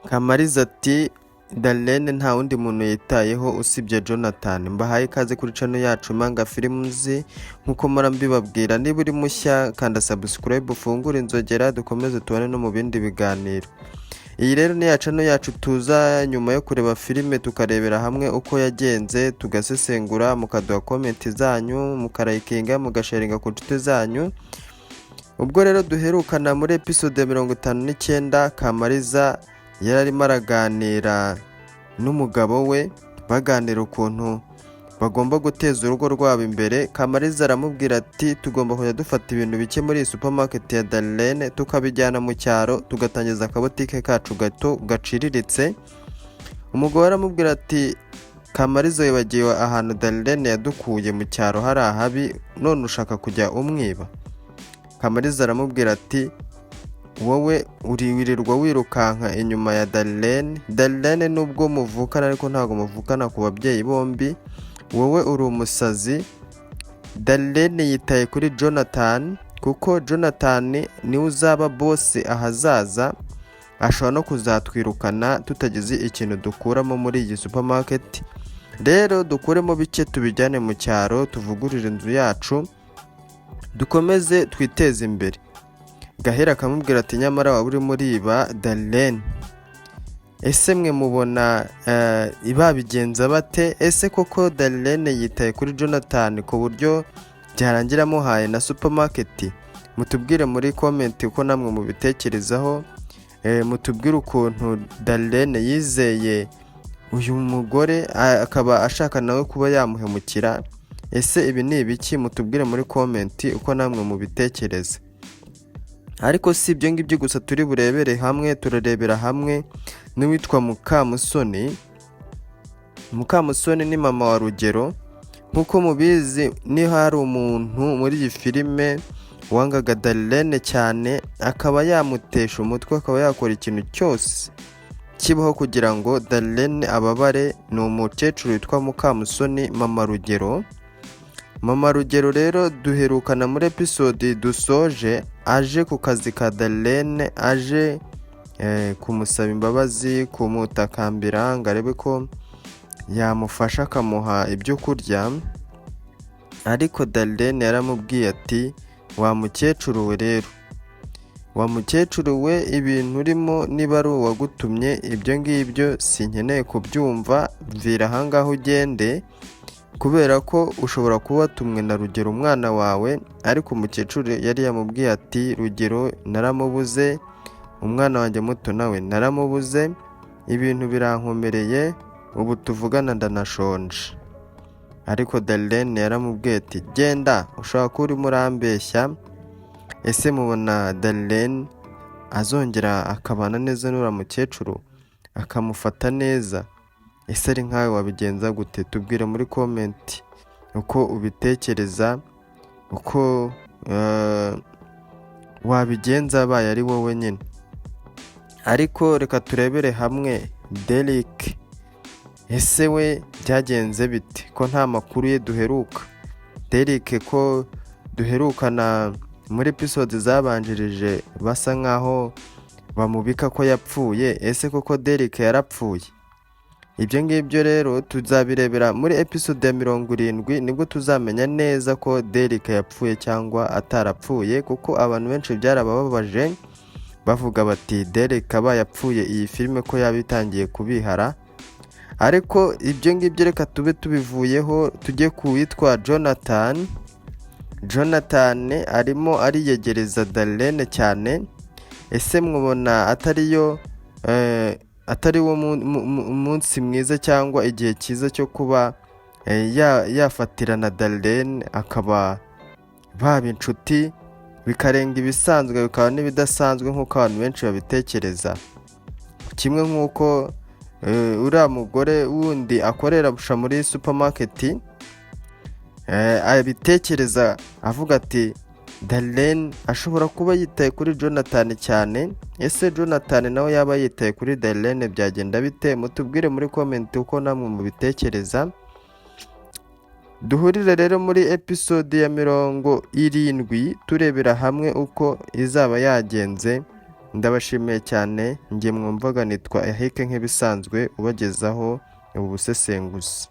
Kamariza ati: "Darlene nta wundi muntu yitayeho usibye Jonathan." Mbahaye ikaze kuri channel yacu Manga Films. Nkuko mpora mbibabwira, niba uri mushya, kanda subscribe, ufungure inzogera, dukomeze tubane no mu bindi biganiro. Iyi rero ni ya channel yacu tuza nyuma yo kureba filime, tukarebera hamwe uko yagenze, tugasesengura, mukaduha comment zanyu, mukarayikinga, mugasharinga ku nshuti zanyu. Ubwo rero duherukana muri episode ya 59, Kamariza yari arimo araganira n'umugabo we, baganira ukuntu bagomba guteza urugo rwabo imbere. Kamariza aramubwira ati: "Tugomba kujya dufata ibintu bike muri iyi supermarket ya Darlene, tukabijyana mu cyaro, tugatangiza akabotike kacu gato gaciriritse." Umugabo aramubwira ati: "Kamariza, wibagiwe ahantu Darlene yadukuye mu cyaro hari ahabi, none ushaka kujya umwiba?" Kamariza aramubwira ati: "Wowe uriwirirwa wirukanka inyuma ya Darlene. Darlene nubwo muvukana, ariko ntabwo muvukana ku babyeyi bombi. Wowe uri umusazi. Darlene yitaye kuri Jonathan, kuko Jonathan niwe uzaba boss ahazaza. Ashobora no kuzatwirukana tutagize ikintu dukuramo muri iyi supermarket. Rero dukuremo bike, tubijyane mu cyaro, tuvugurure inzu yacu, dukomeze twiteze imbere." Gahera akamubwira ati: "Nyamara waba urimo uriba Darlene." Ese mwe mubona babigenza bate? Ese koko Darlene yitaye kuri Jonathan ku buryo byarangira amuhaye na supermarket? Mutubwire muri comment uko namwe mubitekerezaho. Mutubwire ukuntu Darlene yizeye uyu mugore, akaba ashaka nawe kuba yamuhemukira. Ese ibi ni ibiki? Mutubwire muri comment uko namwe mubitekereza. Ariko si ibyo ngibyo gusa turi burebere hamwe, turarebera hamwe n'uwitwa Mukamusoni. Mukamusoni ni mama wa Rugero. Nk'uko mubizi, niba hari umuntu muri iyi filime wangaga Darlene cyane, akaba yamutesha umutwe, akaba yakora ikintu cyose kibaho kugira ngo Darlene ababare, ni umukecuru witwa Mukamusoni, mama Rugero. Mama Rugero rero duherukana muri episode dusoje aje ku kazi ka Darlene, aje kumusaba imbabazi, kumutakambira ngo arebe ko yamufasha akamuha ibyo kurya. Ariko Darlene yaramubwiye ati: "Wa mukecuru we rero, wa mukecuru we, ibintu urimo, niba ari uwagutumye ibyo ngibyo, sinkeneye kubyumva. Mvira ahangaha ugende, kubera ko ushobora kuba watumwe na Rugero umwana wawe." Ariko umukecuru yari yamubwiye ati: "Rugero naramubuze, umwana wanjye muto nawe naramubuze, ibintu birankomereye, ubu tuvugana ndanashonje." Ariko Darlene yaramubwiye ati: "Genda, ushobora kuba urimo urambeshya." Ese mubona Darlene azongera akabana neza n'uriya mukecuru, akamufata neza? Ese ari nkawe wabigenza gute? Tubwire muri comment uko ubitekereza, uko wabigenza abaye ari wowe nyine. Ariko reka turebere hamwe Derek. Ese we byagenze bite, ko nta makuru ye duheruka? Derek ko duherukana muri episode zabanjirije basa nkaho bamubika ko yapfuye, ese koko Derek yarapfuye? Ibyo ngibyo rero tuzabirebera muri episode ya 70, nibwo tuzamenya neza ko Derek yapfuye cyangwa atarapfuye, kuko abantu benshi byarabababaje, bavuga bati: "Derek abaye yapfuye, iyi filime ko yaba itangiye kubihara." Ariko ibyo ngibyo reka tube tubivuyeho, tujye ku witwa Jonathan. Jonathan arimo ariyegereza Darlene cyane. Ese mubona atariyo atari wo munsi mwiza cyangwa igihe cyiza cyo kuba yafatirana Darlene, akaba baba inshuti, bikarenga ibisanzwe bikaba n'ibidasanzwe nk'uko abantu benshi babitekereza? Kimwe nk'uko uriya mugore wundi akorera muri supermarket abitekereza, avuga ati: "Darlene ashobora kuba yitaye kuri Jonathan cyane." Ese Jonathan nawe yaba yitaye kuri Darlene, byagenda bite? Mutubwire muri comment uko namwe mubitekereza. Duhurire rero muri episode ya 70, turebera hamwe uko izaba yagenze. Ndabashimiye cyane. Njye mwumvaga nitwa Eric, nk'ibisanzwe ubagezaho ubu busesenguzi.